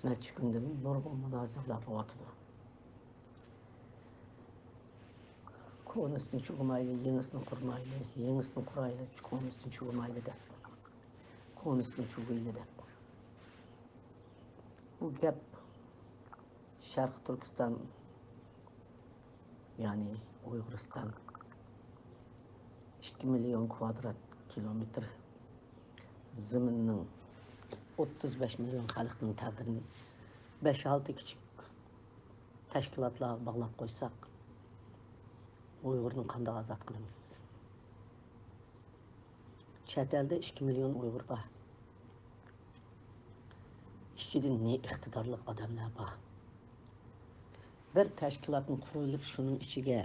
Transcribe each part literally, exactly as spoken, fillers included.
نەچچە كۈندىن نۇرغۇن مۇنازىرىلەر بولۇۋاتىدۇ. كونىسىنى چۈگۈمەيلى، يېڭىسىنى قۇرمايلى، يېڭىسىنى قۇرايلى، كونىسىنى چۈگۈمەيلى دەپ. كونىسىنى چۈگۈيلى دەپ. بۇ گەپ شەرقىي تۈركىستان، يەنى ئۇيغۇرىستان، ئىككى مىليون كۋادرات كىلومېتىر زېمىننىڭ، ئوتتۇز بەش مىليون خەلقنىڭ تەقدىرىنى بەش-ئالتە كىچىك تەشكىلاتلارغا باغلاپ قويساق، ئۇيغۇرنى قانداق ئازاد قىلىمىز؟ چەت ئەلدە ئىككى مىليون ئۇيغۇر بار. ئىچىدە نى ئىقتىدارلىق ئادەملەر بار. بىر تەشكىلاتنى قۇرۇۋېلىپ، شۇنىڭ ئىچىگە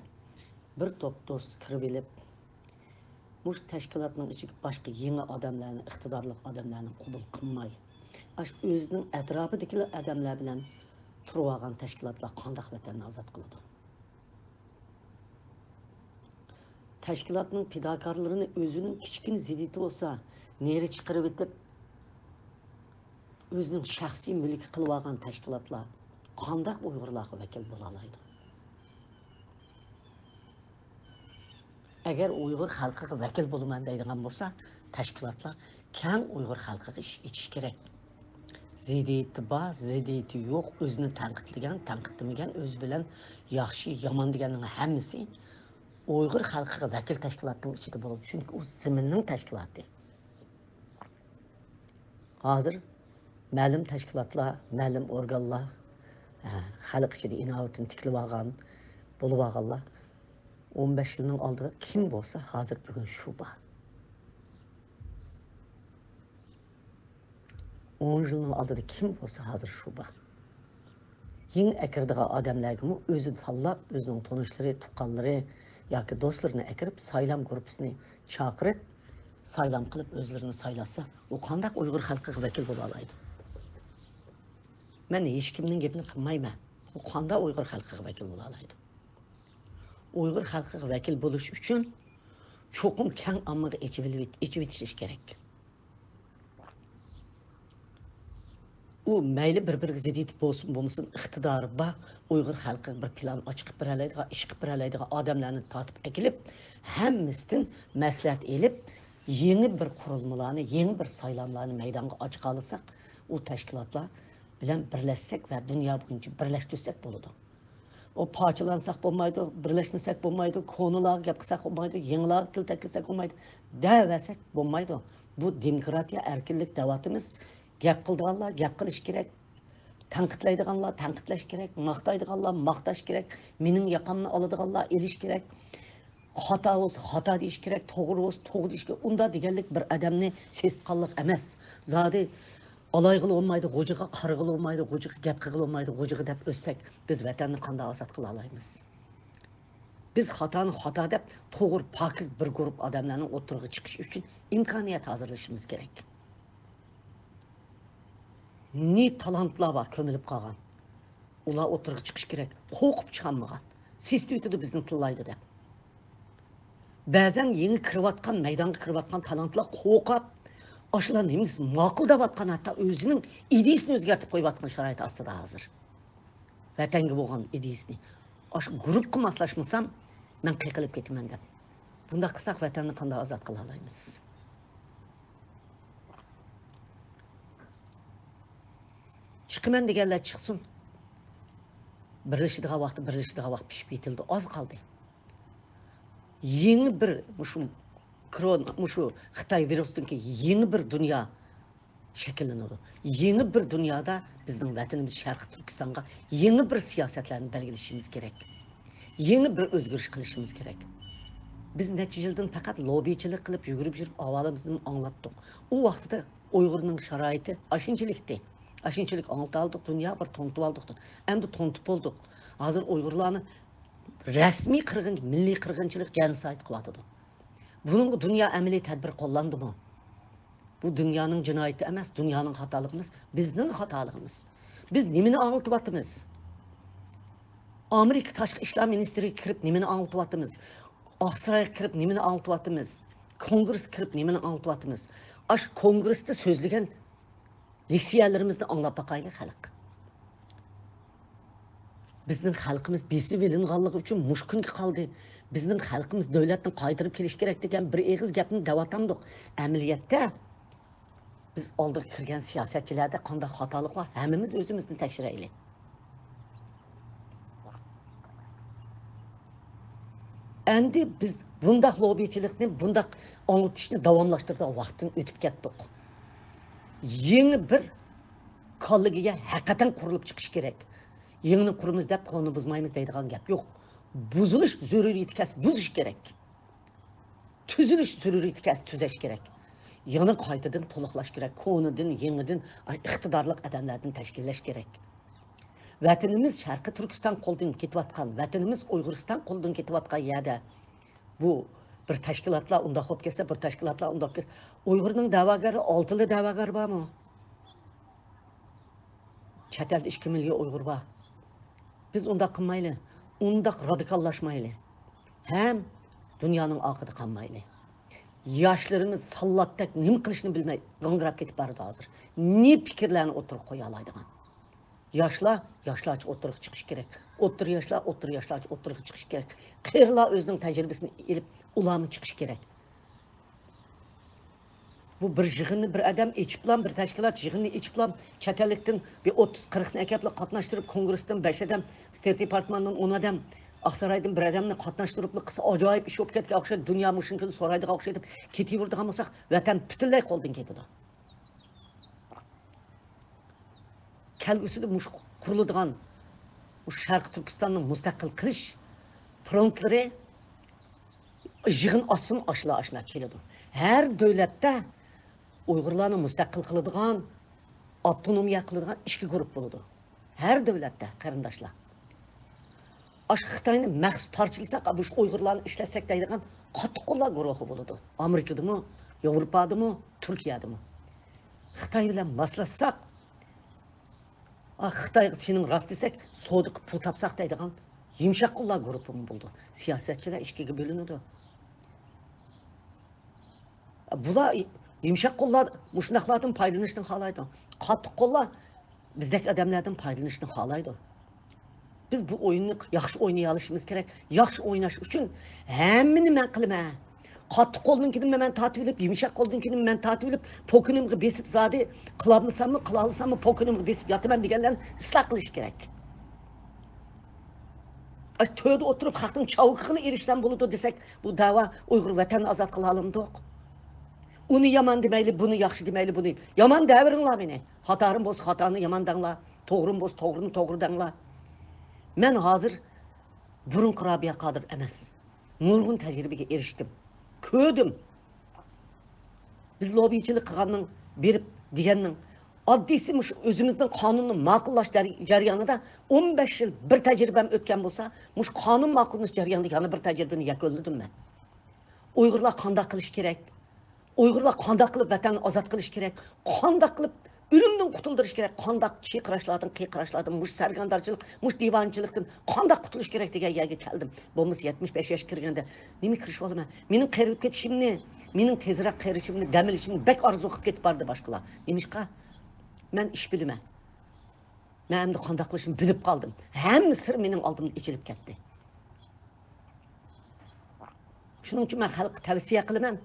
بىر توپ دوست كىرىۋېلىپ، مۇشۇ تەشكىلاتنىڭ ئىچىگە باشقا يېڭى ئادەملەرنى، ئىقتىدارلىق ئادەملەرنى قوبۇل قىلماي، ئاشۇ ئۆزىنىڭ ئەتراپىدىكىلا ئادەملەر بىلەن تۇرۇۋالغان تەشكىلاتلار قانداق ۋەتەننى ئازاد قىلىدۇ؟ تەشكىلاتنىڭ پىداكارلىرىنى ئۆزىنىڭ كىچىككىنە زىددىيىتى بولسا نېرى چىقىرىۋېتىپ، ئۆزىنىڭ شەخسىي مۈلكى قىلىۋالغان تەشكىلاتلار قانداق ئۇيغۇرلارغا ۋەكىل بولالايدۇ؟ ئەگەر ئۇيغۇر خەلقىگە ۋەكىل بولىمەن دەيدىغان بولسا، تەشكىلاتلار كەڭ ئۇيغۇر خەلقىگە ئىش ئېچىش كېرەك. زىددىيىتى بار، زىددىيىتى يوق، ئۆزىنى تەنقىدلىگەن، تەنقىدلىمىگەن، ئۆزى بىلەن ياخشى، يامان دېگەننىڭ ھەممىسى ئۇيغۇر خەلقىگە ۋەكىل تەشكىلاتنىڭ ئىچىدە بولىدۇ. چۈنكى ئۇ زېمىننىڭ تەشكىلاتى. ھازىر مەلۇم تەشكىلاتلار، مەلۇم ئورگانلار، ھە، خەلق ئىچىدە ئىناۋىتىنى تىكلىۋالغان، بولۇۋالغانلار. ئون بەش يىلنىڭ ئالدىدا كىم بولسا، ھازىر بۈگۈن شۇ بار. ئون يىلنىڭ ئالدىدا كىم بولسا، ھازىر شۇ بار. يېڭى ئەكىرىدىغان ئادەملەرگىمۇ ئۆزى تاللاپ، ئۆزىنىڭ تونۇشلىرى، تۇغقانلىرى ياكى دوستلىرىنى ئەكىرىپ، سايلام گۇرۇپپىسىنى چاقىرىپ، سايلام قىلىپ ئۆزلىرىنى سايلاتسا، ئۇ قانداق ئۇيغۇر خەلقىگە ۋەكىل بولالايدۇ؟ مەن ھېچكىمنىڭ گېپىنى قىلمايمەن. ئۇ قانداق ئۇيغۇر خەلقىگە ۋەكىل بولالايدۇ؟ ئۇيغۇر خەلقىگە ۋەكىل بولۇش ئۈچۈن چوقۇم كەڭ ئاممىغا ئېچىۋېلىۋېت-، ئېچىۋېتىش كېرەك. ئۇ مەيلى بىر-بىرىگە زىددىيىتى بولسۇن بولمىسۇن، ئىقتىدارى بار ئۇيغۇر خەلقىگە بىر پىلان ئاچىقىپ بېرەلەيدىغان، ئىش قىلىپ بېرەلەيدىغان ئادەملەرنى تارتىپ ئەكېلىپ، ھەممىسىدىن مەسلىھەت ئېلىپ، يېڭى بىر قۇرۇلمىلارنى، يېڭى بىر سايلاملارنى مەيدانغا ئاچىقالىساق، ئۇ تەشكىلاتلار بىلەن بىرلەشسەك ۋە دۇنيا بويىچە بىرلەشتۈرسەك بولىدۇ. ئۇ پارچىلانساق بولمايدۇ، بىرلەشمىسەك بولمايدۇ، كونىلارغا گەپ قىلساق بولمايدۇ، يېڭىلارغا تىل تەگكۈزسەك بولمايدۇ، دەۋەرسەك بولمايدۇ. بۇ دېموكراتىيە، ئەركىنلىك دەۋاتىمىز. گەپ قىلىدىغانلار گەپ قىلىشى كېرەك. تەنقىدلەيدىغانلار تەنقىدلەش كېرەك، ماختايدىغانلار ماختاش كېرەك، مېنىڭ ياقامنى ئالىدىغانلار ئېلىش كېرەك. خاتا بولسا خاتا دېيىش كېرەك، توغرا بولسا توغرا دېيىش كېرەك. ئۇنداق دېگەنلىك بىر ئادەمنى سېسىتقانلىق ئەمەس. زادى ئالايغىلى بولمايدۇ، غوجىغا قارىغىلى بولمايدۇ، غوجىغا گەپ قىلغىلى بولمايدۇ، غوجىغا دەپ ئۆتسەك، بىز ۋەتەننى قانداق ئازاد قىلالايمىز؟ بىز خاتانى خاتا دەپ، توغرا، پاكىز بىر گۇرۇپ ئادەملەرنىڭ ئوتتۇرىغا چىقىشى ئۈچۈن ئىمكانىيەت ھازىرلىشىمىز كېرەك. نى تالانتلار بار، كۆمۈلۈپ قالغان. ئۇلار ئوتتۇرىغا چىقىشى كېرەك. قورقۇپ چىقالمىغان. سېسىتىۋېتىدۇ بىزنى تىللايدۇ دەپ. بەزەن يېڭى كىرىۋاتقان، مەيدانغا كىرىۋاتقان تالانتلار قورقۇپ، ئاشۇلار نېمىسى ماقۇل دەۋاتقان، ھەتتا ئۆزىنىڭ ئىدىيىسىنى ئۆزگەرتىپ قويۇۋاتقان شارائىت ئاستىدا ھازىر. ۋەتەنگە بولغان ئىدىيىسىنى. ئاشۇ گۇرۇپقا ماسلاشمىسام، مەن قېقىلىپ كېتىمەن دەپ. بۇنداق قىلساق، ۋەتەننى قانداق ئازاد قىلالايمىز؟ چىقىمەن دېگەنلەر چىقسۇن. بىرلىشىدىغان ۋاقتى، بىرلىشىدىغان ۋاقىت پىشىپ يېتىلدى، ئاز قالدى. يېڭى بىر مۇشۇ كرون-، مۇشۇ خىتاي ۋىرۇستىن كېيىن يېڭى بىر دۇنيا شەكىللىنىدۇ. يېڭى بىر دۇنيادا بىزنىڭ ۋەتىنىمىز شەرقىي تۈركىستانغا يېڭى بىر سىياسەتلەرنى بەلگىلىشىمىز كېرەك. يېڭى بىر ئۆزگىرىش قىلىشىمىز كېرەك. بىز نەچچە يىلدىن پەقەت لوببىچىلىك قىلىپ يۈگۈرۈپ يۈرۈپ ئاۋازىمىزنى ئاڭلاتتۇق. ئۇ ۋاقتىدا ئۇيغۇرنىڭ شارائىتى ئاشۇنچىلىكتى. ئاشۇنچىلىك ئاڭلىتالدۇق، دۇنيا بىر تونۇتۇۋالدۇق. ئەمدى تونۇتۇپ بولدۇق. ھازىر ئۇيغۇرلارنى رەسمىي قىرغىن-، مىللىي قىرغىنچىلىق، گېنوسايد قىلىۋاتىدۇ. بۇنىڭغا دۇنيا ئەمەلىي تەدبىر قوللاندىمۇ؟ بۇ دۇنيانىڭ جىنايىتى ئەمەس، دۇنيانىڭ خاتالىقى ئەمەس، بىزنىڭ خاتالىقىمىز. بىز نېمىنى ئاڭلىتىۋاتىمىز؟ ئامېرىكا تاشقى ئىشلار مىنىستىرىگە كىرىپ نېمىنى ئاڭلىتىۋاتىمىز؟ ئاقسارايغا كىرىپ نېمىنى ئاڭلىتىۋاتىمىز؟ كونگرېسقا كىرىپ نېمىنى ئاڭلىتىۋاتىمىز؟ ئاشۇ كونگرېستا سۆزلىگەن لېكسىيەلىرىمىزنى ئاڭلاپ باقايلى، خەلق. بىزنىڭ خەلقىمىز بېسىۋېلىنغانلىقى ئۈچۈن مۇشۇ كۈنگە قالدى. بىزنىڭ خەلقىمىز دۆلەتنى قايتۇرۇپ كېلىش كېرەك دېگەن بىر ئېغىز گەپنى دەۋاتامدۇق. ئەمەلىيەتتە بىز ئالدىغا كىرگەن سىياسەتچىلەردە قانداق خاتالىق بار؟ ھەممىمىز ئۆزىمىزنى تەكشۈرەيلى. ئەمدى بىز بۇنداق لوببىچىلىقنى، بۇنداق ئاڭلىتىشنى داۋاملاشتۇرىدىغان ۋاقىتتىن ئۆتۈپ كەتتۇق. يېڭى بىر كاللىگە ھەقىقەتەن قۇرۇلۇپ چىقىش كېرەك. يېڭىنى قۇرىمىز دەپ كونىنى بۇزمايمىز دەيدىغان گەپ يوق. بۇزۇلۇش زۆرۈرىيىتى كەلسە بۇزۇش كېرەك. تۈزۈلۈش زۆرۈرىيىتى كەلسە تۈزەش كېرەك. يېڭى قايتىدىن تولۇقلاش كېرەك. كونىدىن، يېڭىدىن، ئىقتىدارلىق ئادەملەردىن تەشكىللەش كېرەك. ۋەتىنىمىز شەرقىي تۈركىستان قولىدىن كېتىۋاتقان، ۋەتىنىمىز ئۇيغۇرىستان قولىدىن كېتىۋاتقان يەردە بۇ بىر تەشكىلاتلار ئۇنداق بولۇپ كەتسە، بىر تەشكىلاتلار ئۇنداق كەتسە، ئۇيغۇرنىڭ دەۋاگەرلىرى، ئالتىلا دەۋاگەر بارمۇ؟ چەت ئەلدە ئىككى مىليون ئۇيغۇر بار. بىز ئۇنداق قىلمايلى. ئۇنداق رادىكاللاشمايلى. ھەم دۇنيانىڭ ئارقىدا قالمايلى. ياشلىرىمىز ساللاتتەك نېمە قىلىشنى بىلمەي گاڭگىراپ كېتىپ بارىدۇ ھازىر. نېمە پىكىرلەرنى ئوتتۇرىغا قويالايدىغان؟ ياشلار ياشلارچە ئوتتۇرىغا چىقىشى كېرەك. ئوتتۇرا ياشلار ئوتتۇرا ياشلارچە ئوتتۇرىغا چىقىشى كېرەك. قېرىلار ئۆزىنىڭ تەجرىبىسىنى ئېلىپ، ئۇلارمۇ چىقىشى كېرەك. بۇ بىر يىغىننى بىر ئادەم ئېچىپلا، بىر تەشكىلات يىغىننى ئېچىپلا، چەت ئەللىكتىن بىر ئوتتۇز قىرىقنى ئەكەپلا قاتناشتۇرۇپ، كونگرېستىن بەش ئادەم، ستېيت دېپارتمېنتتىن ئون ئادەم، ئاقسارايدىن بىر ئادەمنى قاتناشتۇرۇپلا قىلسا ئاجايىپ ئىش بولۇپ كەتكەن ئوخشايدۇ، دۇنيا مۇشۇنىڭكىنى سورايدىغان ئوخشايدۇ، كېتىۋېرىدىغان بولساق، ۋەتەن پۈتۈنلەي قولدىن كېتىدۇ. كەلگۈسىدە مۇشۇ قۇرۇلىدىغان، مۇشۇ شەرقىي تۈركىستاننى مۇستەقىل قىلىش فرونتلىرى يىغىن ئاچسىمۇ ئاشۇلا ئاشۇلا كېلىدۇ. ھەر دۆلەتتە ئۇيغۇرلارنى مۇستەقىل قىلىدىغان، ئاپتونومىيە قىلىدىغان ئىككى گۇرۇپ بولىدۇ. ھەر دۆلەتتە، قېرىنداشلار. ئاشۇ خىتاينى مەخسۇس پارچىلىساق، مۇشۇ ئۇيغۇرلارنى ئىشلەتسەك دەيدىغان قاتتىق قوللار گۇرۇھى بولىدۇ. ئامېرىكىدىمۇ، ياۋروپادىمۇ، تۈركىيەدىمۇ. خىتاي بىلەن ماسلاشساق، ئا، خىتايغا سېنىڭ راست دېسەك، سودا قىلىپ پۇل تاپساق دەيدىغان يۇمشاق قوللار گۇرۇپپىمۇ بولىدۇ. سىياسەتچىلەر ئىككىگە بۆلۈنىدۇ. بۇلار يۇمشاق قوللار مۇشۇنداقلاردىن پايدىلىنىشنى خالايدۇ. قاتتىق قوللار بىزدەك ئادەملەردىن پايدىلىنىشنى خالايدۇ. بىز بۇ ئويۇننى ياخشى ئوينىيالىشىمىز كېرەك. ياخشى ئويناش ئۈچۈن ھەممىنى مەن قىلىمەن. قاتتىق قولنىڭكىنى مەن تارتىۋېلىپ، يۇمشاق قولنىڭكىنى مەن تارتىۋېلىپ، پوكىنىمغا بېسىپ زادى قىلالمىساممۇ، قىلالىساممۇ پوكىنىمغا بېسىپ ياتىمەن دېگەنلەرنى ئىسلاھ قىلىش كېرەك. ئاي، تۆردە ئولتۇرۇپ خەقنىڭ چاۋىكىغىلا ئېرىشسەم بولىدۇ دېسەك، بۇ دەۋا ئۇيغۇر ۋەتەننى ئازاد قىلالامدۇق؟ ئۇنى يامان دېمەيلى، بۇنى ياخشى دېمەيلى، بۇنى يامان دەۋېرىڭلار مېنى. خاتالىقىم بولسا خاتانى يامان دەڭلار، توغرىم بولسا توغرىنى توغرا دەڭلار. مەن ھازىر بۇرۇنقى رابىيە قادىر ئەمەس. نۇرغۇن تەجرىبىگە ئېرىشتىم. كۆردۈم. بىز لوببىچىلىك قىلغاننىڭ، بېرىپ دېگەننىڭ، ئاددىيسى مۇشۇ ئۆزىمىزنىڭ قانۇننى ماقۇللاش جەر-، جەريانىدا ئون بەش يىل بىر تەجرىبەم ئۆتكەن بولسا، مۇشۇ قانۇن ماقۇللىنىش جەريانىدا يەنە بىر تەجرىبىنى يەكۈنلىدىم مەن. ئۇيغۇرلار قانداق قىلىش كېرەك؟ ئۇيغۇرلار قانداق قىلىپ ۋەتەننى ئازاد قىلىش كېرەك؟ قانداق قىلىپ ئۆلۈمدىن قۇتۇلدۇرۇش كېرەك؟ قانداق چىرقىراشلاردىن، قىرقىراشلاردىن، مۇشۇ سەرگەردانچىلىق، مۇشۇ دىۋانىچىلىقتىن قانداق قۇتۇلۇش كېرەك دېگەن يەرگە كەلدىم. بولمىسا يەتمىش بەش ياشقا كىرگەندە نېمە كىرىشىۋالىمەن؟ مېنىڭ قېرىپ كېتىشىمنى، مېنىڭ تېزرەك قېرىشىمنى، دەم ئېلىشىمنى بەك ئارزۇ قىلىپ كېتىپ بارىدۇ باشقىلار. نېمىشقا؟ مەن ئىش بىلىمەن. مەن ئەمدى قانداق قىلىشنى بىلىپ قالدىم. ھەممە سىر مېنىڭ ئالدىمدا ئېچىلىپ كەتتى. شۇنىڭ ئۈچۈن مەن خەلققە تەۋسىيە قىلىمەن.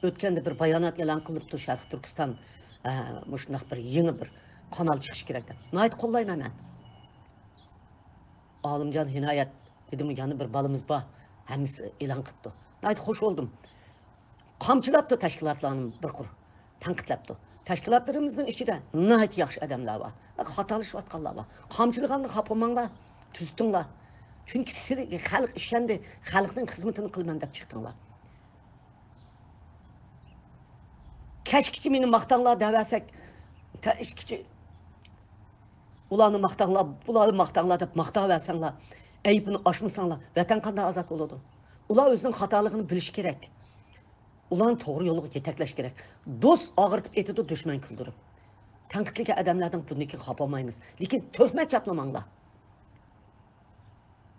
ئۆتكەندە بىر بايانات ئېلان قىلىپتۇ شەرقىي تۈركىستان، ئە، مۇشۇنداق بىر يېڭى بىر قانال چىقىشى كېرەك دەپ. ناھايىتى قوللايمەن مەن. ئالىمجان ھىنايەت دېدىمۇ، يەنە بىر بالىمىز بار. ھەممىسى ئېلان قىپتۇ. ناھايىتى خوش بولدۇم. قامچىلاپتۇ تەشكىلاتلارنى بىر قۇر. تەنقىدلەپتۇ. تەشكىلاتلىرىمىزنىڭ ئىچىدە ناھايىتى ياخشى ئادەملەر بار. خاتالىشىۋاتقانلار بار. قامچىلىغاندا خاپا بولماڭلار. تۈزىتىڭلار. چۈنكى سىلىگە خەلق ئىشەندى. خەلقنىڭ خىزمىتىنى قىلىمەن دەپ چىقتىڭلار. كەچكىچە مېنى ماختاڭلار دەۋەرسەك، كەچكىچە ئۇلارنى ماختاڭلار، بۇلارنى ماختاڭلار دەپ ماختاۋەرسەڭلار، ئەيىبىنى ئاچمىساڭلار، ۋەتەن قانداق ئازاد بولىدۇ؟ ئۇلار ئۆزىنىڭ خاتالىقىنى بىلىشى كېرەك. ئۇلارنى توغرا يولغا يېتەكلەش كېرەك. دوست ئاغرىتىپ ئېتىدۇ، دۈشمەن كۈلدۈرۈپ. تەنقىدلىگەن ئادەملەردىن بۇندىن كېيىن خاپا بولمايمىز. لېكىن تۆھمەت چاپلىماڭلار.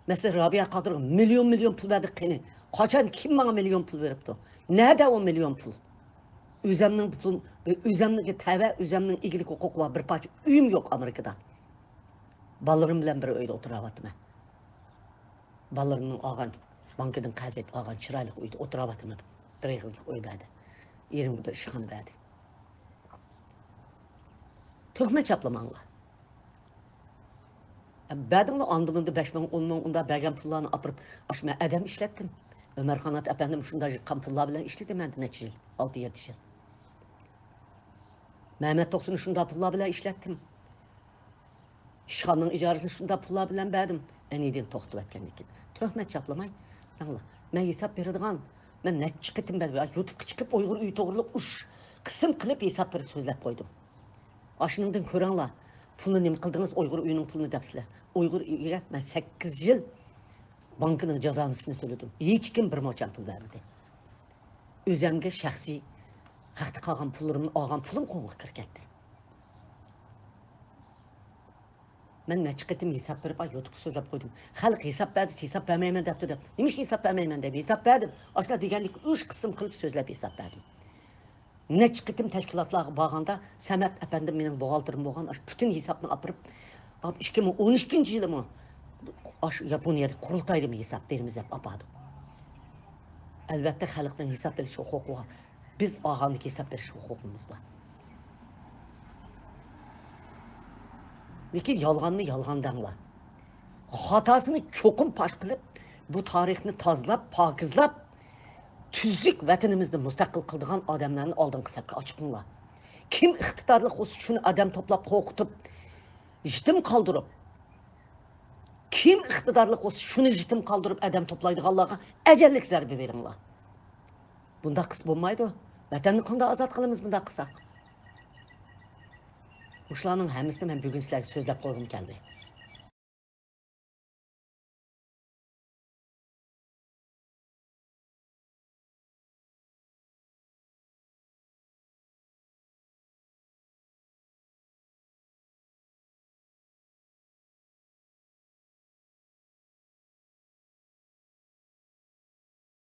مەسىلەن، رابىيە قادىرغا مىليون مىليون پۇل بەردۇق قېنى؟ قاچان كىم ماڭا مىليون پۇل بېرىپتۇ؟ نەدە ئۇ مىليون پۇل؟ ئۆزەمنىڭ پۇل، ئۆزەمنىڭكى تەۋە، ئۆزەمنىڭ ئىگىلىك ھوقۇقى بار بىر پارچە ئۆيۈم يوق ئامېرىكىدا. بالىلىرىم بىلەن بىر ئۆيدە ئولتۇراۋاتىمەن. بالىلىرىمنىڭ ئالغان، بانكىدىن قەرز ئېلىپ ئالغان چىرايلىق ئۆيدە ئولتۇراۋاتىمەن. بىر ئېغىزلىق ئۆي بەردى. ئېرىمگە بىر ئىشخانا بەردى. تۆھمەت چاپلىماڭلار. بەردىڭلار ئاندا-مۇندا بەش مىڭ، ئون مىڭ، ئۇنداق بەرگەن پۇللارنى ئاپىرىپ، ئاشۇ مەن ئادەم ئىشلەتتىم. ئۆمەر قانات ئەپەندىم شۇنداق يىغقان پۇللار بىلەن ئىشلىدى مەندە نەچچە يىل، ئالتە يەتتە يىل. مەمەت توختىنى شۇنداق پۇللار بىلەن ئىشلەتتىم. ئىشخانىنىڭ ئىجارىسىنى شۇنداق پۇللار بىلەن بەردىم. ئەنىدىن توختىۋەتكەندىن كېيىن. تۆھمەت چاپلىماي. دەڭلار. مەن ھېساب بېرىدىغان، مەن نەچچە قېتىم بەر-، يۇتۇپقا چىقىپ ئۇيغۇر ئۆيى توغرىلىق ئۈچ قىسىم قىلىپ ھېساب بېرىپ سۆزلەپ قويدۇم. ئاشۇنىڭدىن كۆرۈڭلار، پۇلنى نېمە قىلدىڭىز ئۇيغۇر ئۆيىنىڭ پۇلىنى دەپسىلەر. ئۇيغۇر ئۆيىگە مەن سەككىز يىل بانكىنىڭ جازانىسىنى تۆلىدىم. ھېچكىم بىر موچەن پۇل بەرمىدى. ئۆزەمگە شەخسىي خەقتە قالغان پۇللىرىمنى ئالغان پۇلۇم قوڭغا كىرىپ كەتتى. مەن نەچچە قېتىم ھېساب بېرىپ، ئاي، يوتۇققا سۆزلەپ قويدۇم. خەلق ھېساب بەردى، ھېساب بەرمەيمەن دەپتۇ دەپ. نېمىشقا ھېساب بەرمەيمەن دەپ ھېساب بەردىم. ئاشۇنداق دېگەنلىك ئۈچ قىسىم قىلىپ سۆزلەپ ھېساب بەردىم. نەچچە قېتىم تەشكىلاتلارغا بارغاندا، سەمەت ئەپەندىم مېنىڭ بوغالتىرىم بولغان، ئاشۇ پۈتۈن ھېسابنى ئاپىرىپ، ئاپ-، ئىككى مىڭ ئون ئىككىنچى يىلىمۇ ئاشۇ ياپونىيەدە قۇرۇلتايدىمۇ ھېساب بېرىمىز دەپ ئاپاردۇق. ئەلۋەتتە، خەلقنىڭ ھېساب بېرىش ھوقۇقى بار. بىز ئالغاندىكى ھېساب بېرىش ھوقۇقىمىز بار. لېكىن يالغاننى يالغان دەڭلار. خاتاسىنى چوقۇم پاش قىلىپ، بۇ تارىخنى تازىلاپ، پاكىزلاپ، تۈزۈك ۋەتىنىمىزنى مۇستەقىل قىلىدىغان ئادەملەرنى ئالدىنقى سەپكە ئاچىقىڭلار. كىم ئىقتىدارلىق بولسا، شۇنى ئادەم توپلاپ، قورقۇتۇپ، يېتىم قالدۇرۇپ، كىم ئىقتىدارلىق بولسا، شۇنى يېتىم قالدۇرۇپ، ئادەم توپلايدىغانلارغا ئەجەللىك زەربە بېرىڭلار. بۇنداق قىلسا بولمايدۇ. ۋەتەننى قانداق ئازاد قىلىمىز بۇنداق قىلساق؟ مۇشۇلارنىڭ ھەممىسىنى مەن بۈگۈن سىلەرگە سۆزلەپ قويغۇم كەلدى.